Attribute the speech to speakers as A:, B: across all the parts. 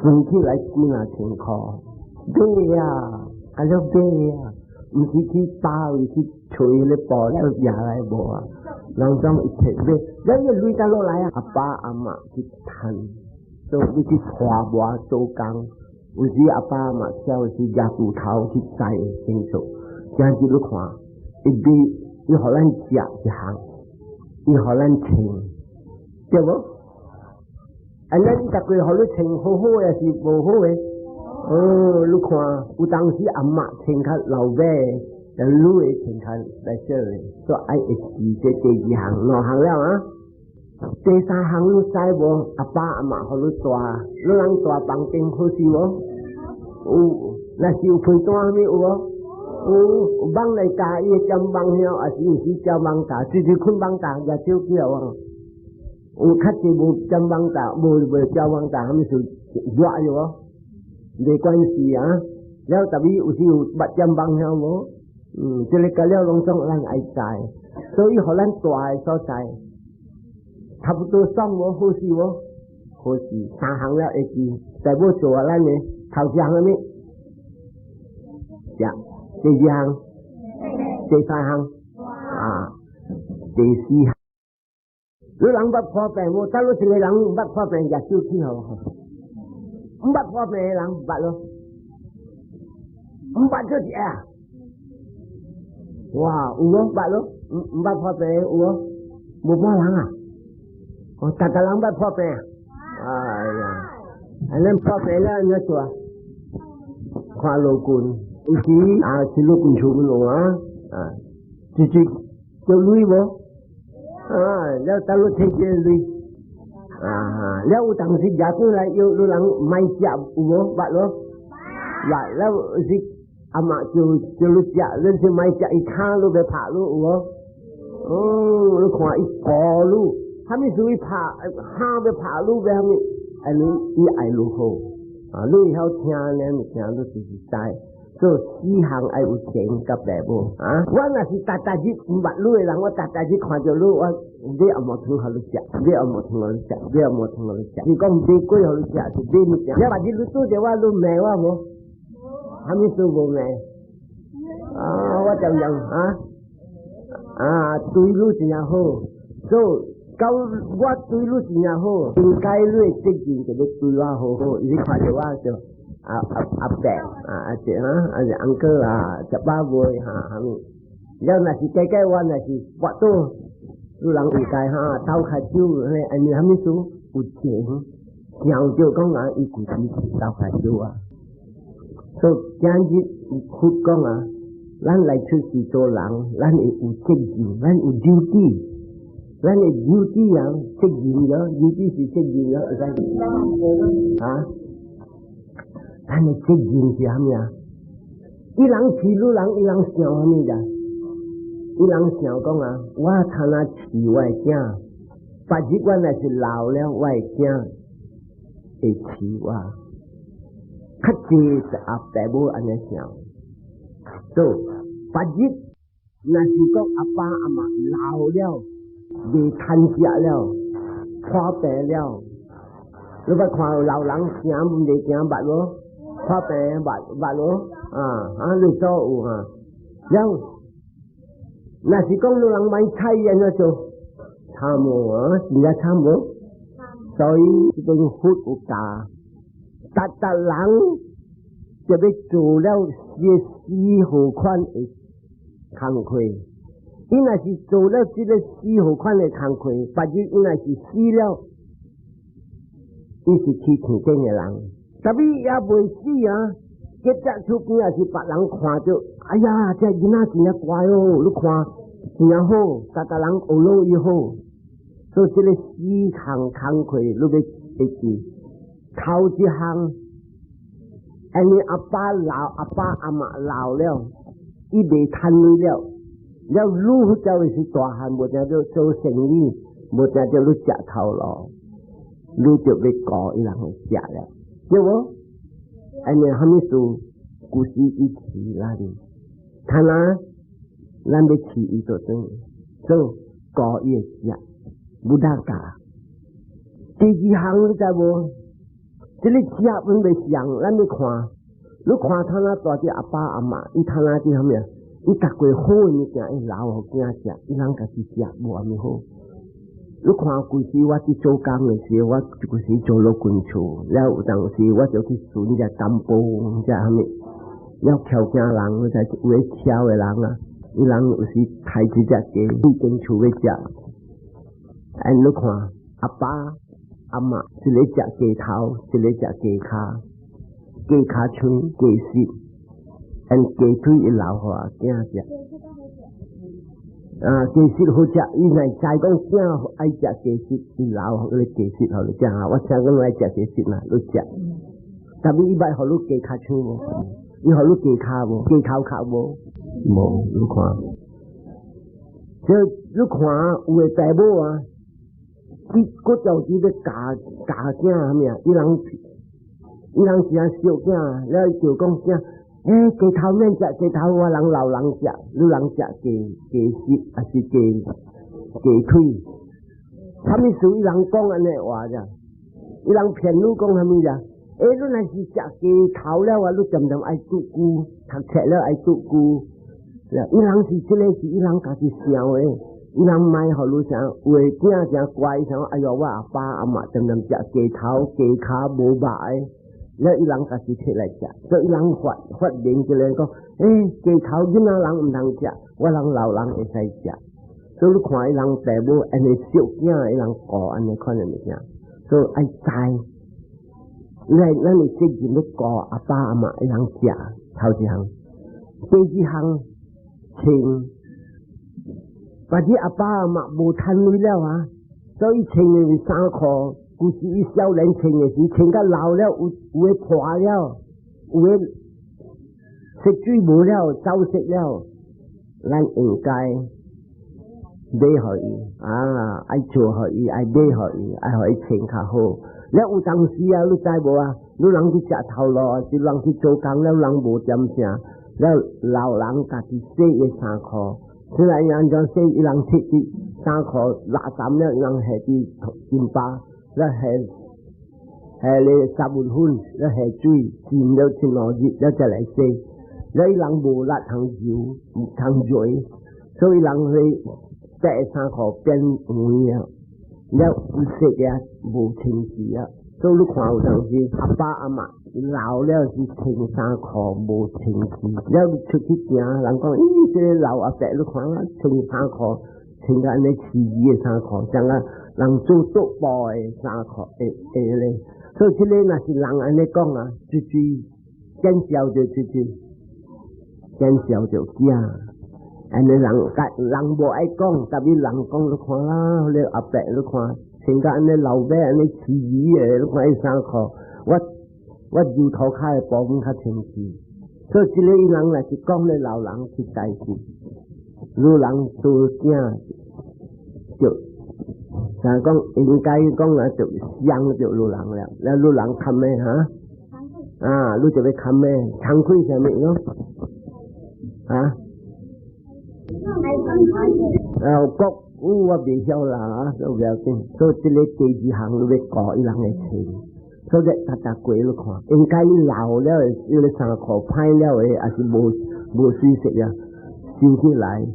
A: 算起來幾若千箍，買啊，啊了買啊，毋是去包去揣彼個布了掠來無啊，人總會摕買，了伊鐳佗落來啊，阿爸阿媽去趁，做你去拖磨做工，有時阿爸阿媽有時舉鋤頭去載清楚，今日你看，伊買伊予咱食一項，伊予咱穿，對無？按呢伊逐個予你穿好好的，抑是無好的？哦，你看有當時阿媽穿較老尾，但女的穿較來少的，所以愛會記這第二項，兩項了啊。第三項你知無？阿爸阿媽予你蹛，你人蹛房頂好勢無？有，若是有被單啥物有無？有，有網來咬伊會針網曉，抑是有時針網罩，直直睏網罩也少叫啊。有較濟無針網罩，無無針網罩，啥物事熱著無？沒關係啊。了特別有時有捌針網曉無？嗯，這个甲了攏總咱愛知，所以予咱蹛的所在，差不多爽無？好勢無？好勢，三項了會記，在要做啊，咱的頭一項啥物？食，第二項，第三項，啊，第四項。你人捌破病無？假如一個人捌破病，舉手起好無？毋捌破病的人捌囉，毋捌就是啊！哇，有無捌囉？毋毋捌破病有無？無半人啊！哦，逐个人捌破病啊！哎呀，按呢破病了按怎做啊？看老君，有時啊，去老君厝嗰度啊，啊，直接叫鐳無？啊，了等你提這個鐳，啊，了有當時舉過來有有人莫食有無？捌囉？捌了有時阿媽叫叫你食，你是莫食，伊敲你欲拍你有無？哦，你看伊顧你，啥物事伊拍，喊欲拍你欲啥物？按呢伊愛你好，啊，你會曉聽呢物件，你就是知。所以四項愛有情佮爸母啊！我若是逐逐日毋捌你的人，我逐逐日看著你，我買紅毛湯予你食，買紅毛湯予你食，買紅毛湯予你食。是講買粿予你食，是買物件。了別日你拄著我，你罵我無？啥物事無罵？啊，我常常啊啊對你真正好，所以到我對你真正好，應該你的責任就欲對我好好。你看著我就阿阿阿伯啊，阿姐啊，阿是 uncle 啊，食飽未哈？啥物？了若是計計我若是跋倒，有人誤解哈，鬥較少，彼按呢啥物事有情，想著講啊，伊舊時是鬥較少啊。所以今日佛講啊，咱來出世做人，咱會有責任，咱有 duty，咱的 duty 啊，責任咯，duty 是責任咯，會使啊？咱的責任是啥物啊？伊人飼你人，伊人想啥物呀？伊人想講啊，我堪若飼我的囝，別日我若是老了，我的囝會飼我。較濟是阿爸母按呢想，所以別日若是講阿爸阿媽老了，袂趁食了，破病了，你捌看老人行袂行捌無？破病捌捌無？啊啊，你做有哈？了，若是講老人莫睬伊按怎做？慘無啊，真正慘無？所以這個佛有教，逐逐人就欲做了這四號款的工課。伊若是做了這个四號款的工課，別日伊若是死了，伊是去天頂的人。特別也未死啊，結紮出邊也是別人看著，哎呀，這囡仔真正乖哦，你看真正好，逐逐人學老伊好。所以這个四項工課，你欲會記。頭一項，因為阿爸老，阿爸阿媽老了，伊袂趁鐳了，了愈就是大漢，無定著做生意，無定著你食頭路，你就欲顧伊人的食了，對無？按呢啥物事？舊時伊飼咱，看啊，咱欲飼伊就轉，做顧伊的食，無得教。第二項你知無？這個食攏袂像，咱咧看，你看他那帶著阿爸阿媽，伊他那佇啥物啊？伊逐過好的物件，會留予囝食，伊人家己食無蝦米好。你看舊時我佇做工的時，我舊時做老君厝，了有當時我就去巡隻淡薄，隻蝦米，了翹囝人，就有咧挑的人啊，伊人有時抬一隻雞去間厝欲食，哎，你看阿爸阿媽，一个食雞頭，一个食雞跤，雞跤腸、雞舌，按雞腿伊留予阿囝食。啊，雞舌好食，伊若知講囝愛食雞舌，伊留予你雞舌予你食啊。我聽講愛食雞舌啦，你食。但是伊捌予你雞跤腸無？伊予你雞跤無？雞頭殼無？無，你看。這你看有的爸母啊，伊閣就佇咧教教囝啥物啊？伊人是按惜囝，了伊就講囝。欸，雞頭免食，雞頭我人老人食，你人食雞雞舌抑是雞雞腿？啥物事伊人講按呢話咋？伊人騙你講啥物咋？欸，你若是食雞頭了啊，你漸漸愛讀書，讀冊了愛讀書。伊人是這个是伊人家己想的，伊人莫予你想，有的囝誠乖，想哎喲，我阿爸阿媽漸漸食雞頭雞跤無肉的。了伊人家己摕來食，所以伊人發發明一个講，欸，雞頭囡仔人毋通食，我人老人會使食。所以你看伊人爸母按呢惜囝，伊人顧按呢款的物件，所以愛知，咱咱的責任欲顧阿爸阿媽伊人食頭一項，第二項穿，或者阿爸阿媽無趁鐳了啊，所以穿的衫褲。舊時伊少年穿的時，穿甲老了，有有的破了，有的色水無了，走色了，咱應該買予伊啊，愛做予伊，愛買予伊，愛予伊穿較好。了有當時啊，你知無啊？你人去食頭路，抑是人去做工了，人無點啥，了老人家己洗伊衫褲，雖然伊按怎洗，伊人脫佇衫褲垃圾了，伊人下佇金巴。了下下咧雜物粉，了下水浸了一兩日，了再來洗。了伊人無力通游，通水，所以人會白衫褲變黃了，了有色啊，無清氣啊。所以你看有當時阿爸阿媽老了是穿衫褲無清氣，了出去行，人講咦，這個老阿伯你看啊，穿衫褲穿甲按呢刺耳的衫褲，像啊人做桌布的衫褲會會咧。所以這個若是人按呢講啊，最最見笑就最最見笑就驚。按呢人人無愛講，特別人講你看啦，你阿伯你看。穿甲按呢老尾按呢刺耳的，你看伊衫褲，我我牛塗跤的部分較清氣，所以這個伊人若是講咧老人實在是，女人做囝就，就講應該講啊，就傷著女人了，了女人較咩哈？啊，你就欲較咩？慚愧啥物咯？啊？國語我袂曉啦，啊，都不要緊。所以這个第二項你欲顧伊人的穿，所以逐逐過你看，應該老了的，伊个衫褲歹了的，抑是無無水色啊，收起來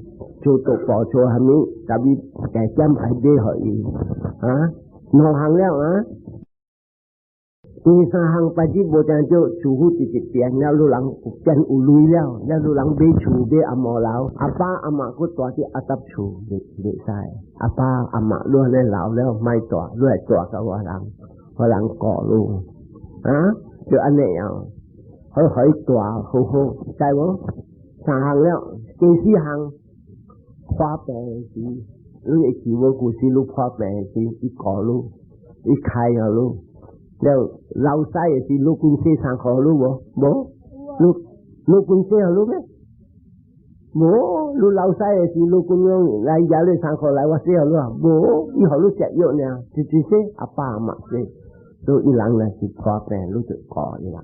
A: 做桌布做啥物，特別加減愛買予伊，啊，兩項了啊。第三項，擺子無定做，師父直直變了，女人變有鐳了，了女人買厝買紅毛樓，阿爸阿媽閣住佇阿搭厝，袂袂使。阿爸阿媽你按呢老了，莫住，你來住佮我人，我人顧你，啊，就按呢樣，好予伊住好好，知無？三項了，第四項，破病時，你會記無？舊時你破病時，伊顧你，伊開予你。了老屎的時，老君洗衫褲予你無？無？老老君洗予你咩？無，你老屎的時，老君講來拿你衫褲來，我洗予你啊？無，伊予你食藥爾，直直洗，阿爸阿媽洗。所以伊人若是破病，你就顧伊人，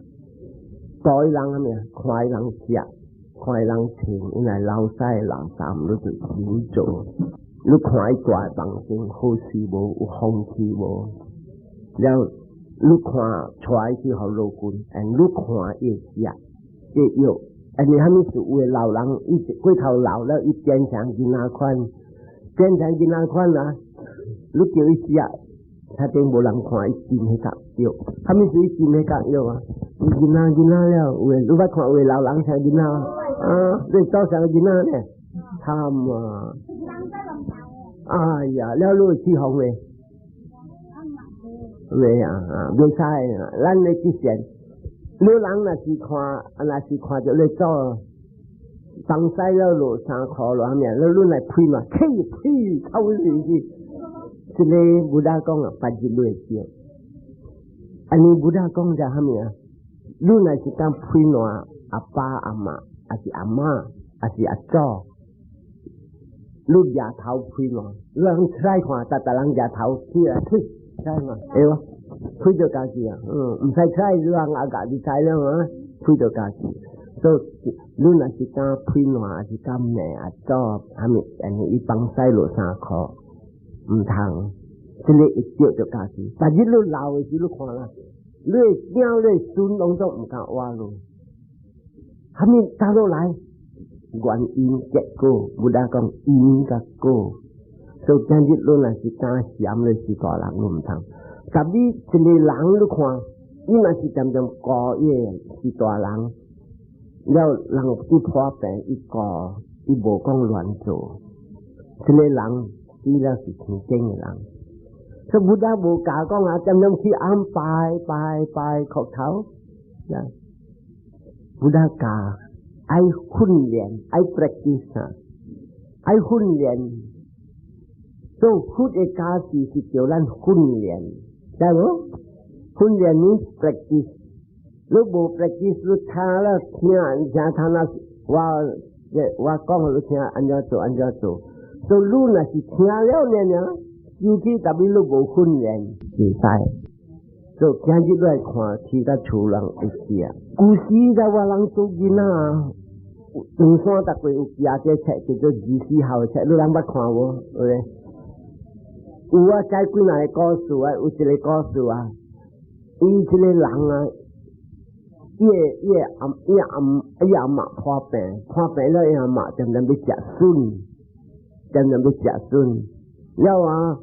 A: 顧伊人啥物啊？看伊人食，看伊人穿，伊若老屎垃圾，你就汝做。你看伊住的房間好勢無？有風氣無？了。你看帶去予老君，and 你看伊食這藥，因為啥物事有的老人伊過頭老了，伊變成囡仔款，變成囡仔款啊！你叫伊食，他頂無人看伊斟彼個藥，啥物事伊斟彼個藥啊？伊囡仔囡仔了，有的你捌看有的老人像囡仔啊？你走像囡仔呢？慘啊！哎呀，了你會起風未？未啊啊，袂使啊！咱咧之前，你人若是看，若是看著咧做，東西了落衫褲落啥物，你來噴嘛，呸呸，臭死去！這个 Buddha 講啊，別日會對。按呢 Buddha 講者啥物啊？你若是講噴爛阿爸阿媽，抑是阿媽，抑是阿祖，你額頭噴爛，你通出來看，逐逐人額頭起來，呸，知嘛？會無？噴著家己啊，嗯，毋使出來，你人阿家己知了啊，噴著家己。所以你若是敢噴爛，抑是敢罵阿祖，啥物？按呢伊放屎落衫褲，毋通，這個會著著家己。但是你老的時，你看啦，你的囝、你的孫攏總毋敢活你。啥物打落來？原因結果，Buddha 講因佮果。所以今日你若是敢嫌你是大人，你毋通。特別一個人你看，伊若是漸漸顧伊是大人，了人去破病，伊顧，伊無講亂做。這個人伊了是天頂的人。所以 Buddha 無教講啊，漸漸去按拜拜拜磕頭。Buddha 教愛訓練，愛 practice 啊，愛訓練。做佛的教示是叫咱訓練，知無？訓練 means practice。你無 practice，你聽了聽，聽聽啦，我我講予你聽，按怎做按怎做。所以你若是聽了爾爾，尤其特別你無訓練，袂使。所以今日來看，其他厝人會食。古時在我人做囡仔，長山逐過有寄這冊叫做《二四孝》冊，你人捌看無？有有啊，知幾若個故事啊？有一個故事啊，伊這個人啊，伊阿嬤破病，破病了伊阿嬤漸漸欲食筍，漸漸欲食筍，了啊，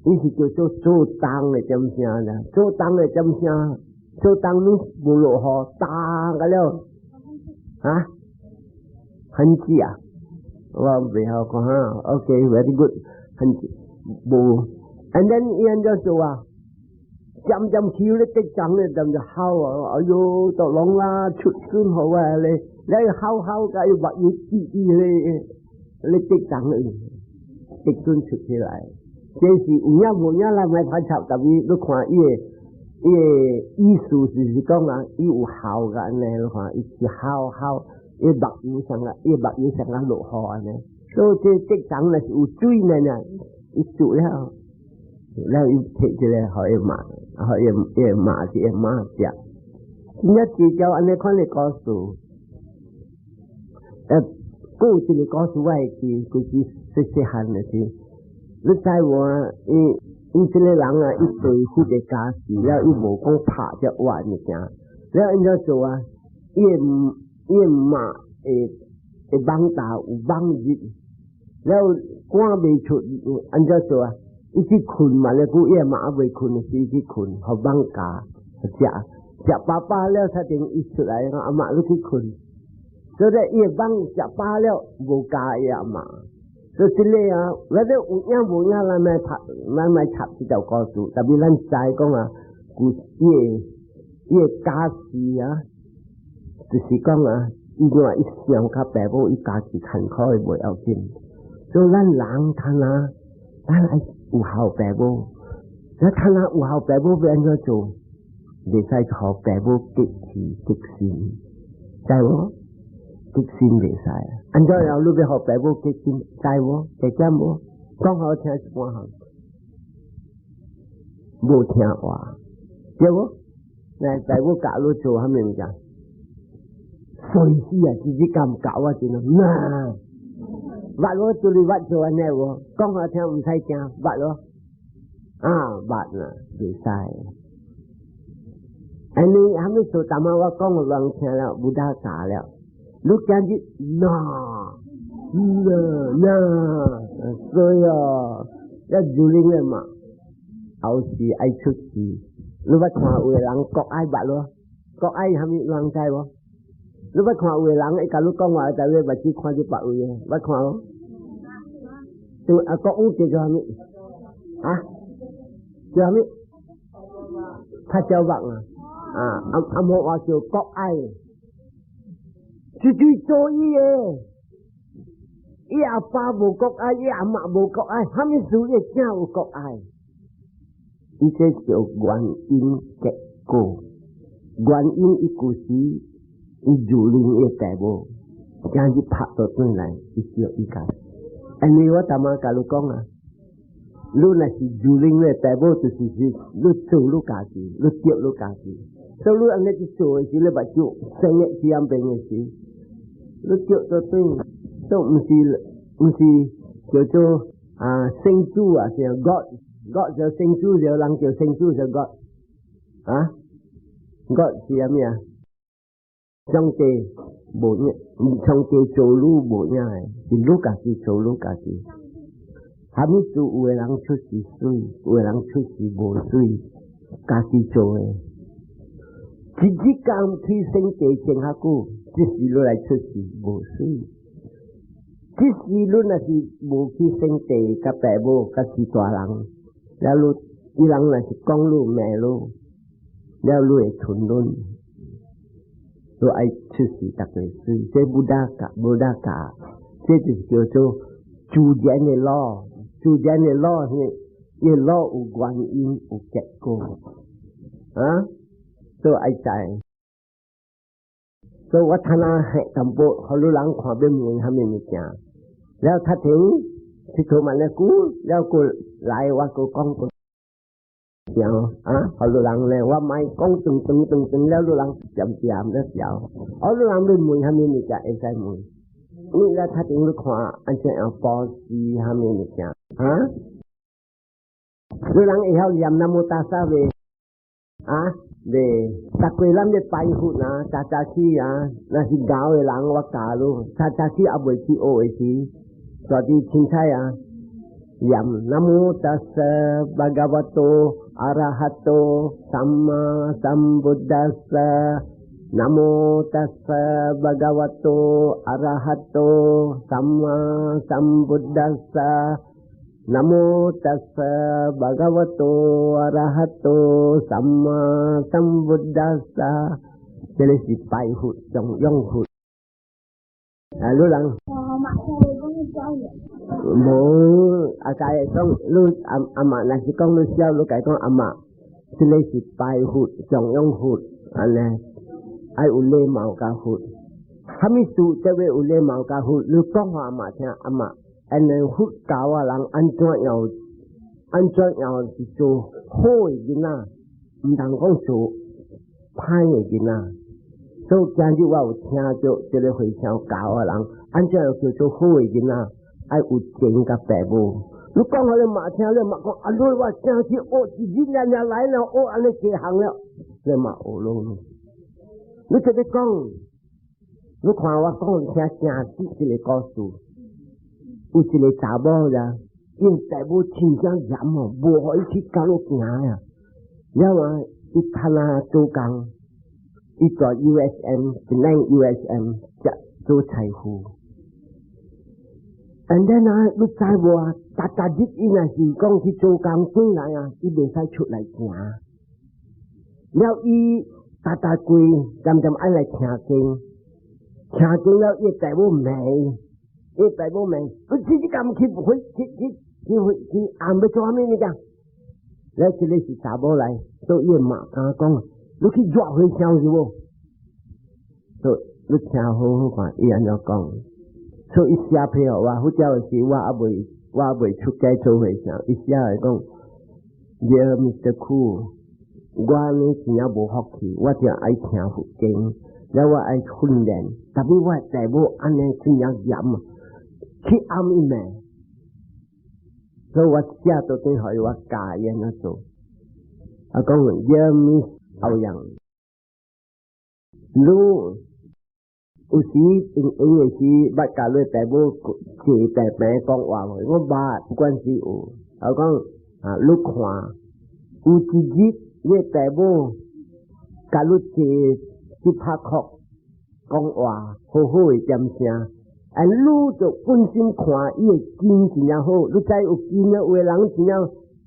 A: 伊是叫做做冬的點聲啦，做冬的點聲，做冬你無落雨，凍個了，啊，很濟啊，我袂曉講哈，OK，very good，很無，and then 伊按怎做啊？漸漸起咧得長咧，漸就哭啊！哎喲，大龍啦，出筍好啊！你你哭哭甲伊目油滴滴咧，咧得長咧，得筍出起來。這是有影無影啦，莫拍插，特別你看伊的伊的意思就是講啊，伊有孝甲按呢，你看伊是哭哭，伊目油上啊，伊目油上啊落雨按呢。所以這得長咧是有水呢呢，伊煮了。了伊摕一個予伊媽，予伊伊媽是伊媽食。真正這條按呢款的故事，閣有一個故事我會記，規支細細漢的時，你知無啊？伊伊這個人啊，伊對佛的教示了，伊無講拍這活物件，了按怎做啊？伊的伊的媽會會蠓大有蠓入，了趕袂出，按怎做啊？伊去睏嘛咧，久伊媽未睏時去睏，予蠓咬食食飽飽了，才等伊出來，講阿媽你去睏。所以伊的蠓食飽了，無咬伊阿媽。所以這個啊，我咧有影無影，咱莫拍，咱莫插這條故事。特別咱知講啊，古伊的伊的教示啊，就是講啊，伊若伊想較爸母，伊家己艱苦的袂要緊。所以咱人看啊，咱愛有孝爸母，你看啊有孝爸母欲按怎做？袂使予爸母激氣激心，知無？激心袂使。按怎樣你欲予爸母激心，知無？會減無？講好聽一半項，無聽話，對無？來爸母教你做啥物物件？隨時啊，自己敢教我真啊，那捌無？做你捌做按呢無？講好聽毋使驚，捌無？啊，捌啦，袂使。按呢啥物事，頭仔我講予人聽了，Buddha 教了。你今日那那那，所以哦，一如恁的嘛，後時愛出世。你捌看有的人國愛捌囉？國愛啥物人知無？你捌看有的人會共你講話，但你目睭看著別位的，捌看無？對啊，國語叫做啥物？啊？叫啥物？拍鳥目啊！啊，阿阿莫話叫國愛，絕對做伊的。伊阿爸無國愛，伊阿媽無國愛，啥物事伊囝有國愛？伊這叫原因結果。原因伊舊時伊如恁伊父母，今日拍倒轉來，伊叫伊家。因為我頭仔共你講啊，你若是如恁的父母，就是是你做你家己，你著你家己。所以你按呢去做的時，你目睭生的自然變的時，你著倒轉，都毋是叫做啊聖主啊，是 God，God 就聖主，就人叫聖主就 God，啊，God 是啥物啊？上帝無影，上帝做你無影的，是你家己做你家己。啥物事有的人出世媠，有的人出世無媠，家己做的。一日工去生地前較久，這時你來出世無媠。這時你若是無去生地，佮爸母佮是大人，了你伊人若是講你罵你，了你會吞忍，你愛出世逐個媠。這 Buddha 教，Buddha 教，這就是叫做自然的 law，自然的 law 是，伊 law 有原因有結果，啊，所以愛知。所以我睇下吃淡薄，予你人看欲問啥物物件，了讀停，佚佗嘛咧久，了閣來我閣講過，啊，予你人咧，我莫講長長長長了，你人漸漸咧笑，予你人欲問啥物物件會使問。你來讀停你看按怎樣布施啥物物件，啊？你人會曉念南無達薩未？啊？未？逐過咱咧拜佛啊，早早起啊，若是𠢕的人我教你，早早起猶未去學的時，跩佇凊彩啊，念南無達薩巴嘎瓦多阿拉哈多薩瑪薩布達薩，南無達薩巴嘎瓦多阿拉哈多薩瑪薩布達薩。南無達薩巴嘎瓦多阿拉哈多薩瑪薩布達薩，這个是拜佛供養佛。啊，你人？無，阿家講你阿阿媽，若是講你痟，你共講阿媽，這个是拜佛供養佛，按呢愛有禮貌佮佛。啥物事這個有禮貌佮佛？你講予阿媽聽，阿媽。按呢佛教啊人按怎樣按怎樣是做好的囡仔，毋通講做歹的囡仔。所以今日我有聽著這个和尚教的人，按怎樣叫做好的囡仔，愛有情佮父母。你講予你媽聽，你媽講啊，你我正去學一日日日來了，學按呢幾項了，你嘛學咯。你這個講，你看我講聽真實這个故事。有一个查某呀，𪜶父母真正嚴哦，無予伊去街路行呀。了啊，伊趁啊做工，伊做 USM，本來 USM 則做財富。And then 啊，你知無啊？逐逐日伊若是講去做工轉來啊，伊袂使出來行。了伊逐逐跪，漸漸愛來聽經，聽經了伊父母罵伊，伊父母罵，你自己敢去去去去去去暗欲做啥物物件？了這个是查某來，所以伊媽共我講，你去惹和尚是無？所以你聽好好看，伊按怎講？所以伊寫批予我，好照時我猶未出家做和尚，伊寫來講，Dear Mr. Khoo，我呢真正無福氣，我正愛聽佛經，了我愛訓練，但是我父母按呢真正嚴，去暗伊罵，所以我寫到頂予伊，我教伊按怎做。啊講，Dear Miss 歐陽。你有時閒閒的時，捌共你爸母坐平平講話無？我捌，不管是有，我講啊，你看有一日你爸母共你坐去拍殼講話，好好的點聲，啊，你就本身看伊的筋真正好，你知有筋啊，有的人真正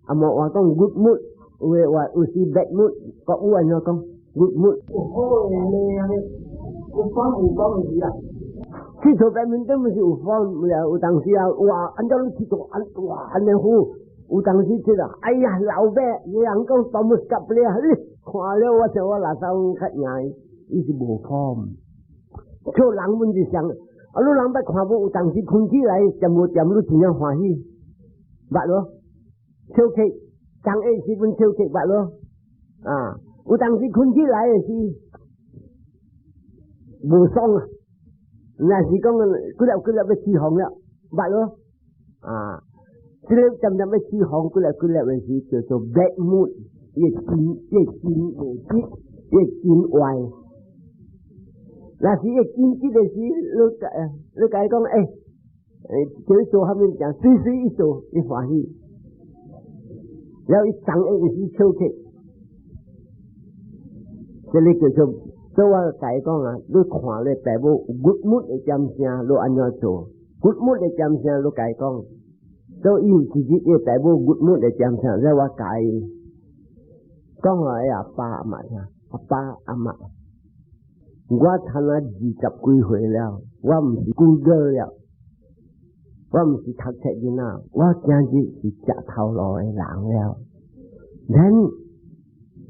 A: 啊無話講 good mood，有的話有時 bad mood，國語按怎講 good mood？
B: 有好的呢，有講有講的是啊。
A: 佚佗白面根本是有放了，有當時啊，哇，按怎你佚佗按哇按呢好，有當時這個，哎呀，老爸，你人講多麼急咧，你看了我想我垃圾較贏，伊是無 form。做人本是想，啊，你人捌看無？有當時睏起來，恬無恬，你真正歡喜，捌無？笑氣，當下時陣笑氣捌無？啊，有當時睏起來的時無爽啊！若是講幾粒幾粒欲起風了，捌無？啊，這個漸漸欲起風，幾粒幾粒的時叫做 bad mood，伊的心伊的心無直，伊的心壞。若是伊心直的時，你共伊講，欸，叫伊做啥物物件，隨隨伊做，伊歡喜。然後伊昨下的時笑起，這個叫做。所以我共伊講啊，你看你爸母 good mood 的點聲，你按怎做？good mood 的點聲，你共伊講。所以伊有一日伊爸母 good mood 的點聲，了我共伊講話阿爸阿媽聽，阿爸阿媽，我差那二十幾歲了，我毋是古哥了，我毋是讀冊囡仔，我今日是食頭路的人了。咱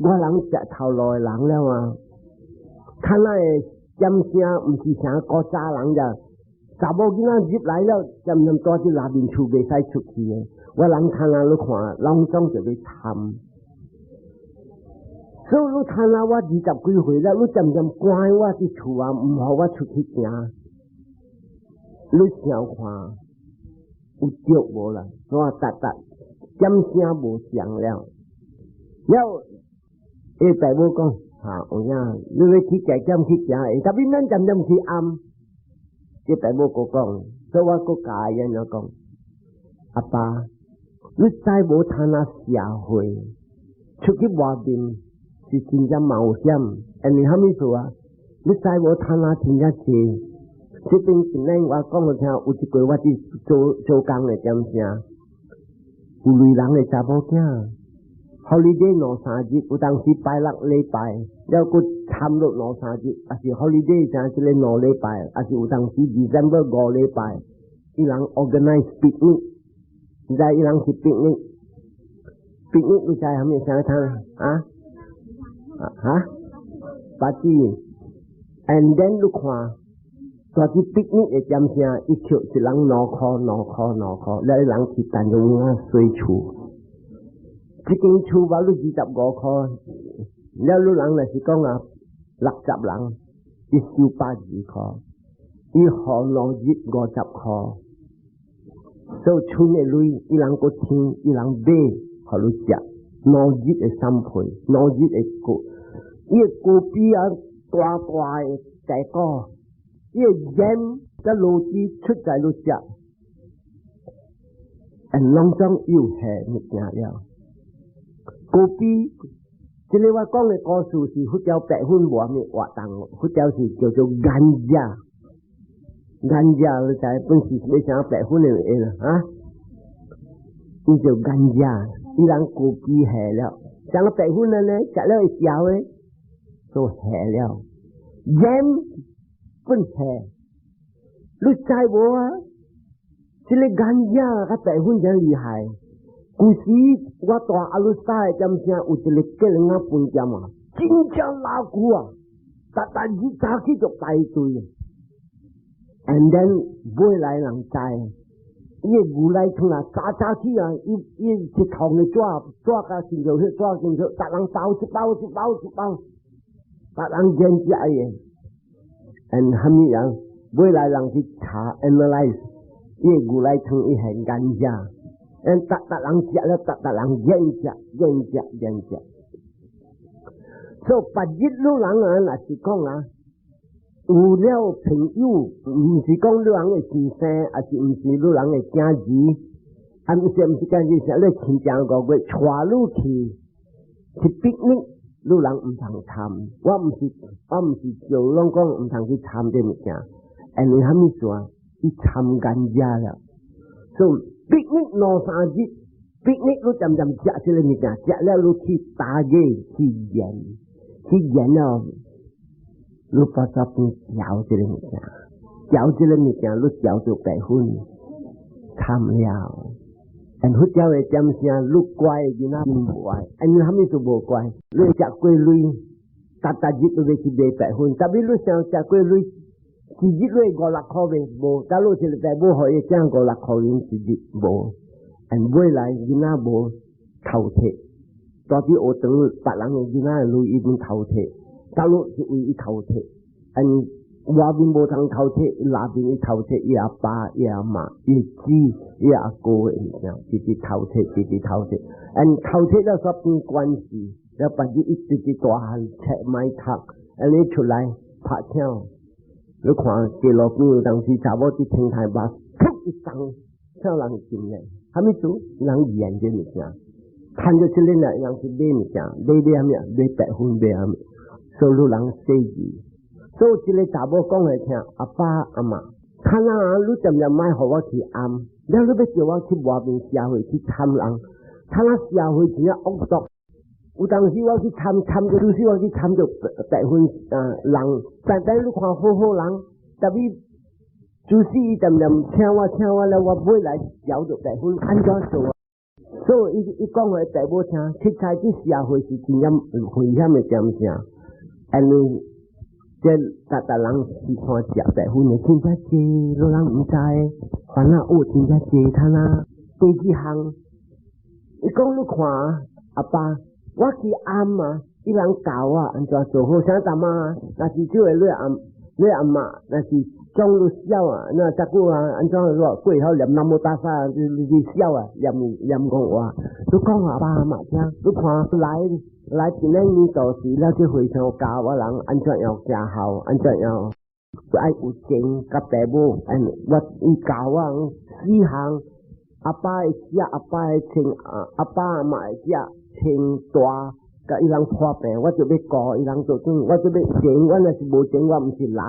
A: 我人食頭路的人了啊！看那個點聲，毋是像古早人咋，查某囡仔入來了，漸漸蹛佇內面厝袂使出去的。我人看啊，你看，攏總就欲參。所以你看啊，我二十幾歲了，你漸漸關我佇厝啊，毋予我出去行。你想看有對無啦？我逐逐點聲無相了。了，伊爸母講。哈，有影，你欲去加減去行，tapi 咱漸漸去暗，這爸母閣講，所以我閣教伊按怎講，阿爸，你知無通啊社會出去外面是真正冒險，因為啥物事啊？你知無通啊真正濟，這邊今日我講予聽，有一過我佇做做工的點聲，有類人的查某囝。holiday 兩三日，有當時拜六禮拜，了閣參落兩三日，抑是 holiday 成這個兩禮拜，抑是有當時 December 五禮拜，伊人 organize picnic，你知伊人是 picnic，picnic 你知啥物啥通啊？啊？party，and then 你看，蹛佇 picnic 的點聲，伊扣一人兩箍兩箍兩箍，了伊人去陳有影洗厝。這間厝包你二十五箍，了你人若是講啊六十人，伊收百二箍，伊予兩日五十箍，所以剩的鐳伊人閣請，伊人買予你食，兩日的三倍，兩日的果，伊的果皮啊大大的大果，伊的鹽佮滷汁出在你食，攏總有下物件了。果皮，這個我講的故事是佛教白粉無啥物活動，佛教是叫做 ganja，ganja 你知本是欲啥白粉的啦啊？伊叫 ganja，伊人果皮下了，像個白粉的呢，食了會焦的，都下了，鹽本下，你知無啊？這個 ganja 佮白粉真厲害。舊時我蹛阿魯沙的點聲，有一個吉隆仔飯店啊，真正老久啊，逐逐日早起就排隊，and then 尾來人知，伊的牛奶湯啊，早早起啊，伊伊一桶的紙，紙甲親像彼紙親像，逐人包一包一包一包，逐人見食的，and 蝦米人尾來人去查 analyze，伊的牛奶湯伊係 ganja。嗯，逐逐人食了，逐逐人厭食、厭食、厭食。所以別日路人啊，若是講啊，有了朋友，毋是講你人的先生，抑是毋是你人的囝兒，啊，毋是毋是囝兒，是你親情五月帶你去去 picnic，你人毋通參。我毋是叫攏講毋通去參這物件，因為蝦米事啊？伊參干遮了，所以 picnic 兩三日，picnic 你漸漸食這个物件，食了你去打野去驗，去驗了。你把這邊嚼這个物件，嚼這个物件，你嚼到白粉，參了。但佛教的點聲，你乖囡仔無愛，因為蝦米都無乖，你食過鐳，逐逐日都欲去買白粉，特別你想食過鐳，一日你五六箍袂無，假如一個爸母予伊掙五六箍銀一日無，但未來囡仔無頭鐵，大佇學堂別人的囡仔的鐳已經頭鐵。假如是為伊頭鐵，嗯，外面無通頭鐵，內面伊頭鐵，伊阿爸、伊阿媽、伊姊、伊阿哥的物件，直直頭鐵，直直頭鐵，嗯，頭鐵了煞變關係，了別日伊直直大漢冊莫讀，按呢出來拍槍，你看街路邊有當時查某佇天台把，噗一撞，槍人進來，蝦米做？人驗這物件，趁著這個人人去買物件，買買蝦米啊？買白粉，買蝦米？所以人細緻，所以這个查某講予聽，阿爸阿媽，看啊，你漸漸莫予我去庵，了你欲叫我去外面社會去參人，看啊社會真正惡毒。有當時我去參參著，有時我去參著白粉啊人，但但你看好好人，特別就是伊漸漸請我請我了，我尾來嚼著白粉按怎做啊？所以伊伊講予爸母聽，出差去社會是真正危險的點聲。因為這逐逐人是看食白粉的，真正濟，老人毋知，煩惱有真正濟，睇啦。第二項，伊講你看阿爸，我去庵啊，伊人教我按怎做好，啥淡仔，若是這個你阿你阿媽，若是講你痟啊，那這久啊，按怎說過後念南無大薩，你你痟啊，念念講話，你講阿爸阿媽聽，你看來來一兩年到時，了這和尚教我人按怎樣行孝，按怎樣愛有情佮爸母，嗯，我伊教我四項，阿爸會食，阿爸會穿，阿爸阿媽會食，穿大，共伊人破病，我就欲顧伊人做陣，我就欲錢，我若是無錢，我毋是人。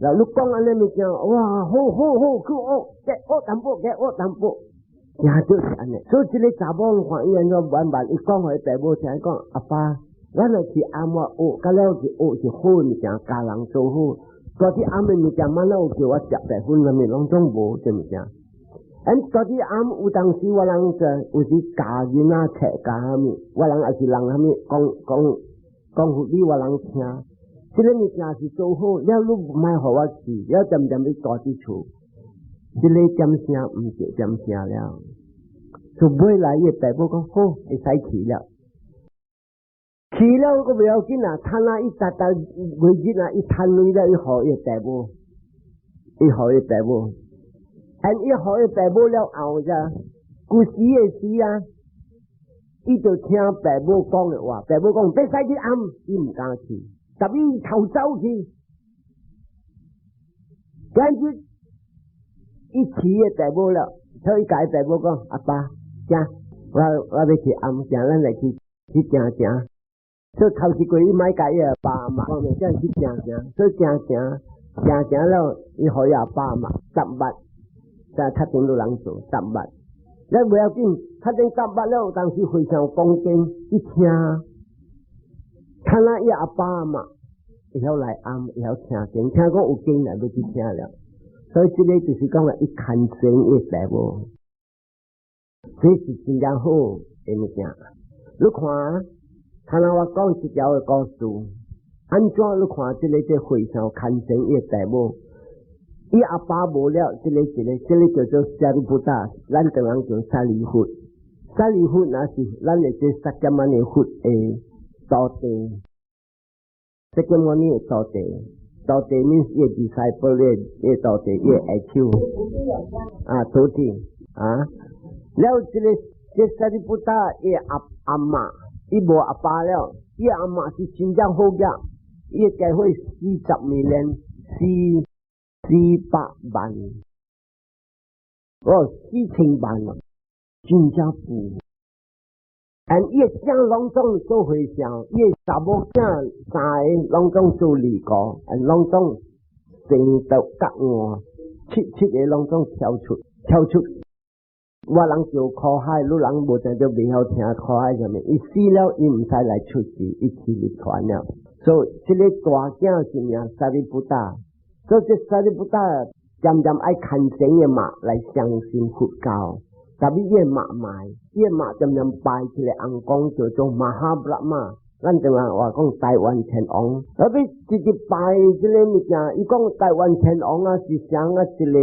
A: 嗱，你講按呢物件，哇，好好好，去學，學淡薄，學淡薄，也就是按呢。所以這个查某看伊按怎慢慢，伊講予伊爸母聽，講阿爸，我若去庵我學，到了去學是好物件，教人做好。大啲庵的物件，滿了有叫我食白粉，啥物攏總無這物件。嗯，大啲庵有當時我人就有時教囡仔冊教啥物，我人也是人啥物講講講佛理，我人聽。這个物件是做好，了你毋愛予我去，了漸漸欲住佇厝，這个點聲毋是點聲了。就尾來伊爸母講好，會使去了。去了閣袂要緊啊，趁啊伊逐逐月日啊，伊趁鐳了，伊予伊爸母，伊予伊爸母，and 伊予伊爸母了後才，舊時的時啊，伊就聽爸母講的話，爸母講欲使去庵，伊毋敢去。特別伊偷走去，跟住伊去的爸母了，所以共伊爸母講：阿爸，行，我我欲去庵，行，咱來去去行行。所以頭一過伊莫共伊阿爸阿媽講，才去行行，所以行行行行了，伊予伊阿爸阿媽10捌，才確定有人做十捌。咱袂要緊，確定十捌了，當時和尚講經一聽，看那伊阿爸阿媽會曉來庵，會曉聽經，聽講有經來欲去聽了。所以這个就是講啦，伊牽線伊爸母，這是真正好的物件。你看，頭先我講這條的故事，按怎你看這个這和尚牽線伊爸母，伊阿爸無了，這个一个，這个叫做舍利弗達，咱唐人叫舍利弗。舍利弗若是咱的這釋迦牟尼佛的徒弟，釋迦牟尼的徒弟，徒弟 means 伊 disciple 伊徒弟伊下手啊，徒弟啊，了這个這舍利弗達伊阿阿媽，伊無阿爸了，伊阿媽是真正好額，伊計會40 million，400萬，哦，4000萬，真正富。And 伊的囝攏總做和尚，伊的查某囝三个攏總做尼姑，and 攏總成道覺悟，七七个攏總跳出，跳出。我人叫苦海，汝人無定著袂曉聽苦海啥物。伊死了，伊毋使來出世，伊去涅槃了。所以這个大囝是名 Sariputta，所以這 Sariputta 漸漸愛牽成的媽來相信佛教。特別伊的媽媽，伊的媽漸漸拜一个尪公叫做 Mahabrahma。咱就話話講大梵天王，特別直直拜這个物件，伊講大梵天王啊是啥啊一个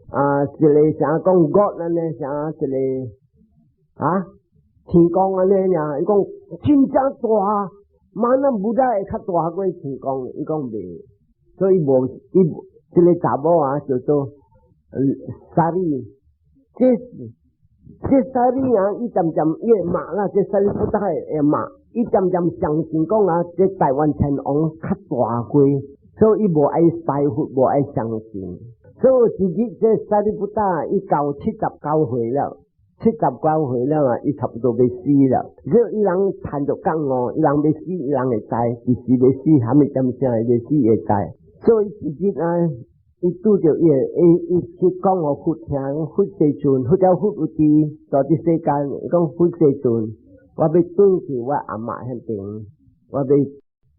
A: 啊一个啥講 God 按呢啥一个啊天公按呢爾，伊講真正大，嘛那 Buddha 會較大過天公，伊講袂，所以無伊這个查某啊叫做 Sari，這 Sari 啊，伊漸漸伊的媽啦，這 Sariputta 的媽。伊漸漸相信講啊，這大梵天王較大過，所以伊無愛拜佛，無愛相信。所以一日這 Sariputta 伊到79歲了，七十九歲了啊，伊差不多欲死了。所以伊人談著講哦，伊人欲死，伊人會知，幾時欲死，蝦米點聲欲死會知。所以一日啊，伊拄著伊伊伊去講予佛聽，佛世尊，佛叫佛有知，在這世間講佛世尊。我欲轉去我阿嬤彼邊，我欲